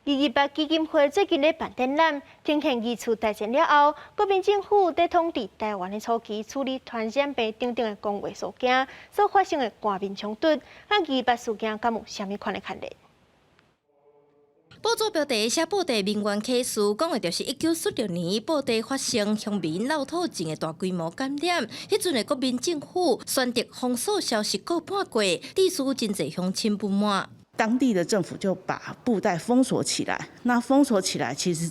二二八基金會最近咧辦展覽，呈現二次大戰了後，國民政府佇統治臺灣的初期處理傳染病等等的公衛事件所發生的官民衝突，佮二二八事件敢有啥物款的牽連？報紙標題寫布袋民怨啟事，講的就是1946年布袋發生鄉民落吐症的大規模感染。彼陣的國民政府選擇封鎖消息過半過，致使真濟鄉親不滿。當地的政府就把布袋封鎖起來，那封鎖起來其實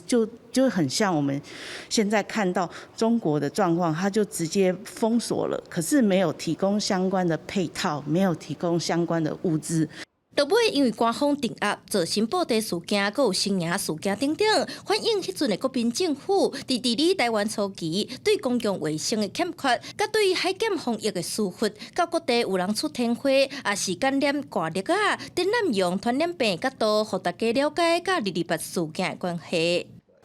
就很像我們現在看到中國的狀況，他就直接封鎖了，可是沒有提供相關的配套，沒有提供相關的物資。落尾因為官方鎮壓，造成布袋事件、閣有新營事件等等，反映彼陣的國民政府佇治理臺灣初期對公共衛生的欠缺，佮對海檢防疫的疏忽，到各地有人出天花，抑是感染掛曆仔，展覽用傳染病角度，予大家了解佮二二八事件的關係。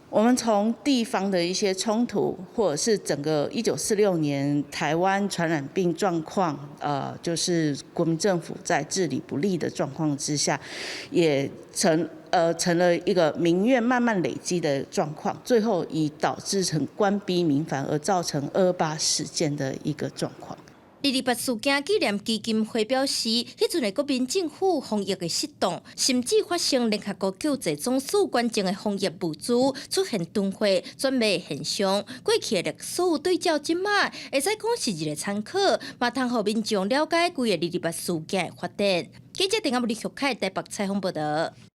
我們從地方的一些衝突，或者是整個1946年台灣傳染病狀況，就是國民政府在治理不力的狀況之下，也成了一個民怨慢慢累積的狀況，最後以導致成官逼民反而造成二二八事件的一個狀況。二二八事件紀念基金會表示，彼陣的國民政府防疫的失當，甚至發生聯合國救濟總署捐贈的防疫物資出現囤貨、轉賣現象。過去的歷史對照這馬，會使講是一個參考，嘛通予民眾了解規个二二八事件的發展。記者鄧阿布里玉凱台北採訪報道。